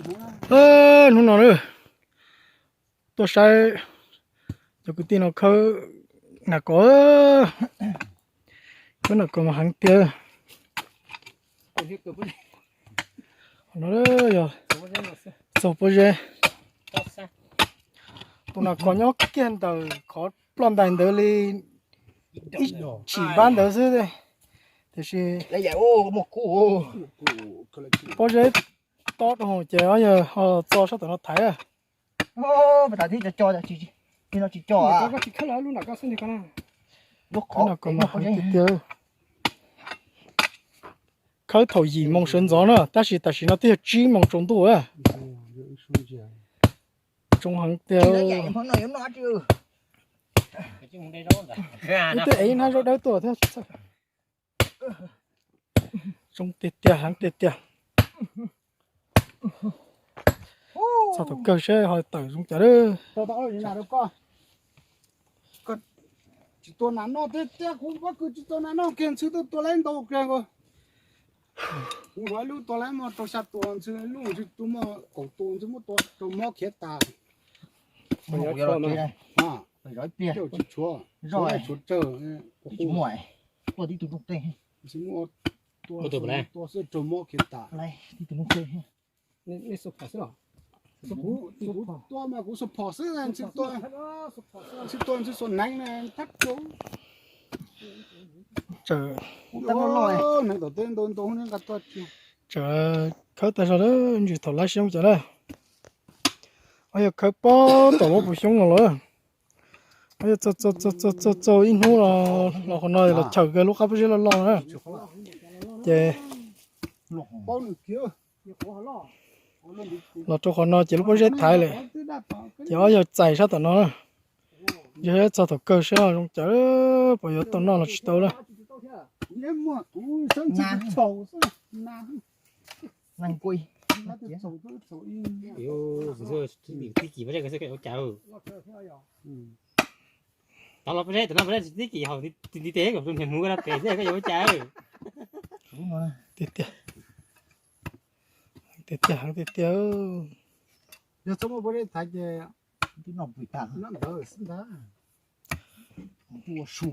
Hnub no na, tuaj saib cov kwv tij no khawb nas kos, khawb nas kos mas heev tiag. Qhov no yog txog pob zeb. Tus nas kos nyob kiag ntawm qhov ploj ntais ntawd li ib chim npab ntawd xwb, tiam sis pob zeb tob rau ces yog ho txo sab tom no thaiv. Khawb nas kos mas heev tiag tiag. Khawb thaum yim moos sawv ntxov na, tab sis tam sim no twb yog tsib moos tsaus ntuj. Tsoo heev tiag. Ib twb ev ib hnab zaub dawb tuaj thiab. Tsoo tiag tiag, heev tiag tiag. Txog thaum kawg seb ho tawm zoo cas lawm. Tsis tua nas noj tiag tiag, kuv pob kws tsis tua nas noj kiag, ntxhw tuaj tua laib ntau kiag nkaus. Kuv zov ib lub tua laib muaj rau xya tua, ntxhw ib lub ntxhw tua muaj kaum tua, ntxhw muab tua raug mob khiav tas. Tsis tshuav, tshuav tsawg, tua tib tug nrooj tej, tua xwb raug mob khiav tas. Kuv tua mas kuv support xwb, ntxhw tua ntxhw xuas neev na thab tau. Neev tom teb ntau ntau nqa tuaj. Tsam khawb tag zog lawm, ntsis thaum laib siab mus cas na. Ob yog khawb pob tom lub puv xyoob no los. Ob yog txog txog txog txog ib hnub los qhov no los chaws kawg lub qab pob zeb loj loj na. Ces los rau qhov no ces lub pob zeb thaiv lawm, ces ob yog txais sab tom no na. Yog txog thaum kawg seb zoo cas puas yuav tau noj los tsis tau na. Tib kis pob zeb ua cas. Tau los pob zeb, tau los pob zeb tib kis haus ntiv tes kom zoo niag hmuv ko pem xwb koj yuav ua cas. Tiag tiag, tiag tiag, heev tiag tiag. Yog txhob muaj pob zeb thaiv ces twb noj pw tag, noj ntawd xwb ntag. Kuv ua su,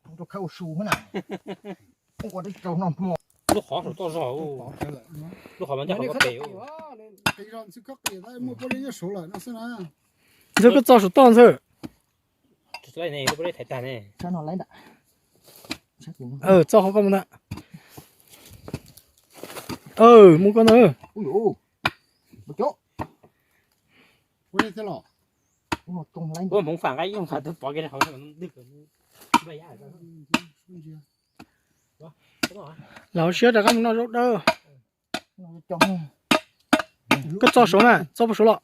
kuv rau khawb ua su na. Ua teb rau noj hmo. Lub qhov saum toj zog, lub qhov mas ncaj qhov pem. Qis zog ntxhw khawb qis, muaj pob zeb nyob saud lawm no xwb na. Ntxhw koj txo saum toj ntxhw. Lub pob zeb thaiv tag ne. Txo qhov koj mus ntag. Mus koj ntag. Ua hmoov fam nqaij ib hmoov fam twb pov kev hauv. Lam hauv siab rov qab mus noj zaub dawb. Koj txo saud na, txo puas saud los?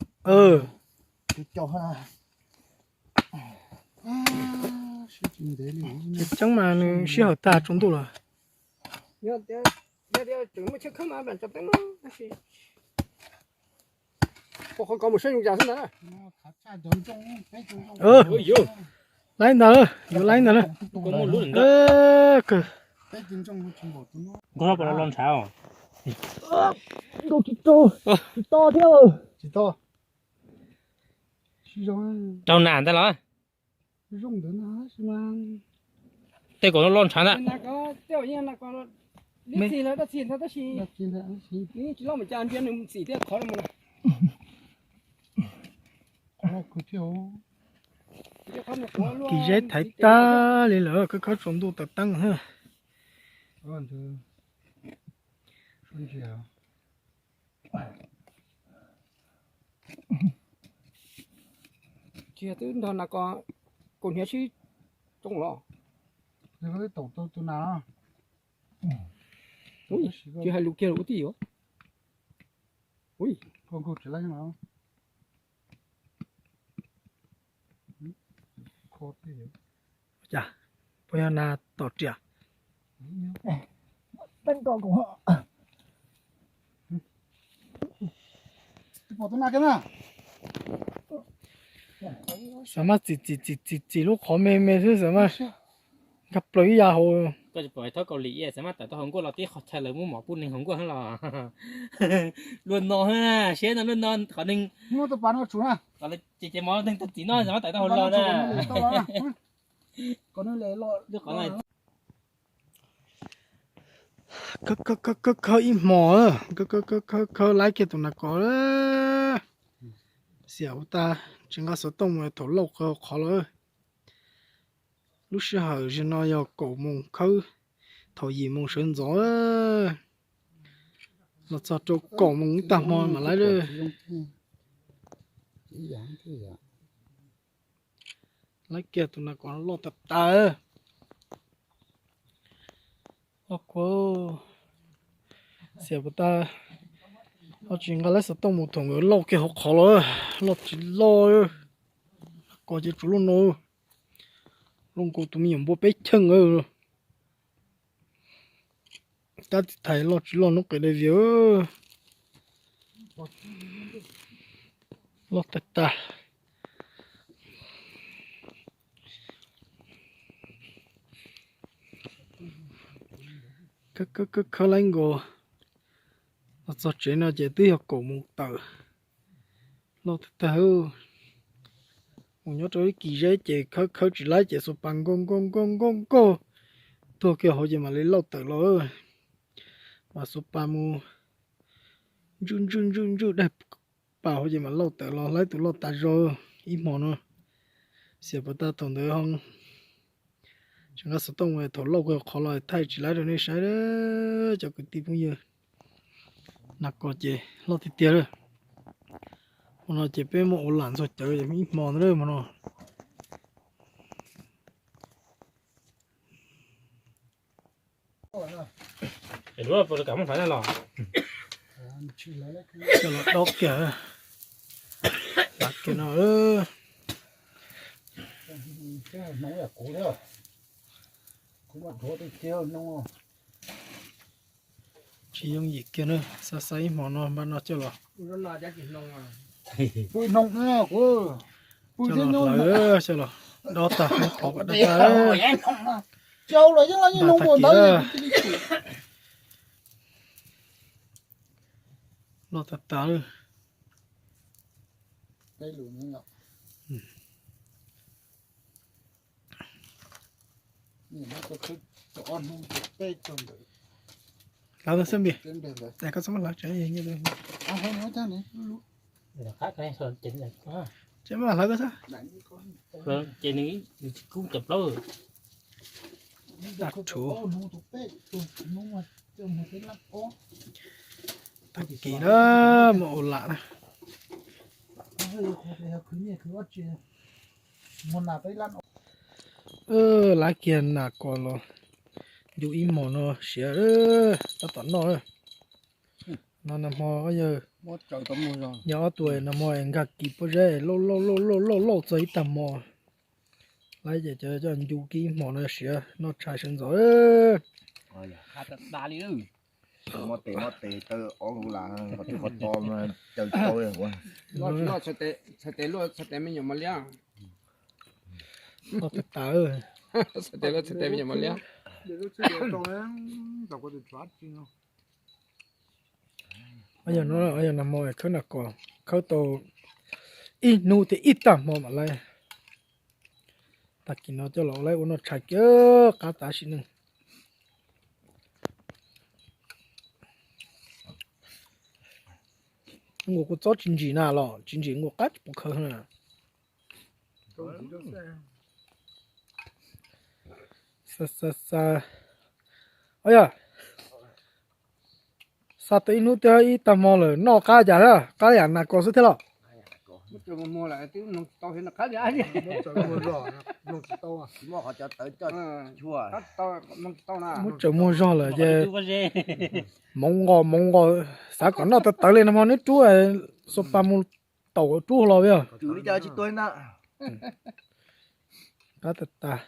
Tseeb mas nws sij hawm tag tsaus ntuj lawm. Laib ntag, yuav laib ntag na. Kawg. Nkauj Hlob puas los ntshav? Tsis to thiab. Raug nas ntag los? Tej kom loj ntshav ntag. Kis zeb thaiv tag li lawm, khawb khawb tsaus ntuj taws teeb. Tsis yog twb nrog nas kos kaus hniav sib tsoo los? Tsis hais lus kiag los ua tij yuav. Ui, puas yog nas tom riam? Xav mas txim txim txim txim txim lub qhov me me xwb xav mas nkag plaws ib yav hauv. Koj tsis pom thaub Kaus Lim xav maj tawm tau hauv nkuaj los tib qhov chaw lawv muab mov pub neeg hauv nkuaj thiab los? Luaj no, siab no luaj no qhov neeg, ces ces mov neeg tau txiv no xav maj tawm tau hauv los na. Khawb khawb ib hmo, khawb khawb laib kiag tus nas kos. Xiam ua tas tsis nqa xov tooj mus thaum lauj qhov los. Lub sij hawm zaum no yog kaum moos khawb, thaum yim moos sawv ntxov los txog rau kaum moos ib tag hmo mam laib. Laib kiag tus nas kos loj tas tas. Xiam puas tas, ho tsis nqa laib xov tooj mus thaum nkawd lauj kiag hauv qhov los, loj tsis loj. Nas kos ces tsuas loj no, loj nkaus tus me nyuam npua peb cheej. Tab tis thais loj tsis loj hnub qis dai vias. Loj tag tag. Khawb khawb khawb laib nkaus. Los txog tsev no ces twb yog kaum moos tawm. Loj tag tag. Mus nyob rau ib kis zeb ces khawb khawb tsis laib ces xuas pas nkaug nkaug nkaug nkaug nkaug tuag kiag hauv ces mam li lauj tawm los. Mas xuas pas mus ntswj ntswj ntswj ntswj daig pas hauv ces mam lauj tawm los, laib tus loj tas zog ib hmo no. Xiam puas tas thaum ntawd ho tsis nqa xov tooj, thaum lauj kiag qhov los thaij tsis laib rau nej saib, cov kwv tij phooj ywg. Nas kos ces loj tiag tiag lawm. Hmo no ces peb muab ua lam ntxuag cawv ib hmo ntawd hmo no. Coj los dob kiag, dob kiag no. Tsis yooj yim kiag na, xa xa ib hmo no npaj no coj los, coj los hlawv, coj los dob tag, qhov kom dob tag. Loj tag tas. Hlawv tau xwb npis, koj txhob hlawv tsev. Tsev mas hlawv koj xwb. Ces nws tsis kub cov plaub. Dab rhuv. Tag kis na, muab ua lam na. Laib kiag nas kos los ncu ib hmos no siav, tab tom noj. No nag hmo yog, yog ob tug nag hmo es nkag kis pob zeb lauj lauj lauj lauj lauj lauj txog ib tag hmo. Laib ces cov coj ncu kib ib hmos no siav noj tshais sawv ntxov. Mob tes mob tes taw ob lub lam qhov twg qhov to caw tau. Txhais tes luaj txhais tes me nyuam mos liab. Txhais tes luaj txhais tes me nyuam mos liab. Yog nag hmo khawb nas kos, khawb tau ib hnub thiab ib tag hmo mam laib. Tag kis no coj los laib ua noj tshais kiag qab tas sim neej. Nkaus kuv txob tsis ntsim na los tsis ntsim nkaus qab tsis pom khawb na. Xa xa xa. Os yog, xa tau ib hnub thiab ib tag hmo lawm noj qab cas thiab, qab yam nas kos xwb thiab los? Muab tsaws muag zog lawm ces moov nqos moov nqos, xav kom noj tawv tawv li no hmo neb rub, xua pa mus taum rub los yog. Qab tag tag.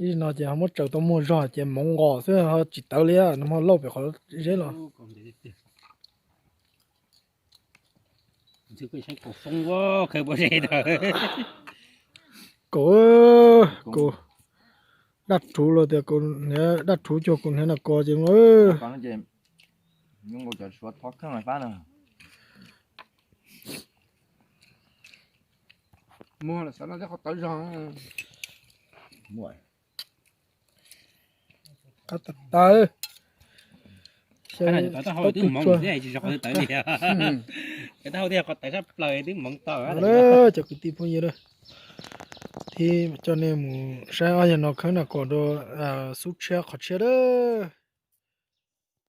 Ib no ces ho muab tsaws tau muag zog ces moov nqos xwb ho tsis tawv li, nag hmo lauj pem qhov zeb los. Kaum, kaum. Daj rhuv los tias, daj rhuv cuag kuv hniav nas kos ces muag lawm xav noj tej qhov tawv zog. Qab tawv tawv. Taub hau twb hmoov thiab, tsis zov qhov tawv li. Taub hau thiab qhov tawv sab plaws twb hmoov tau. Cov kwv tij phooj ywg, thiab coj nej mus saib ob yawg no khawb nas kos rau xub tshiab qhov tshiab lawm.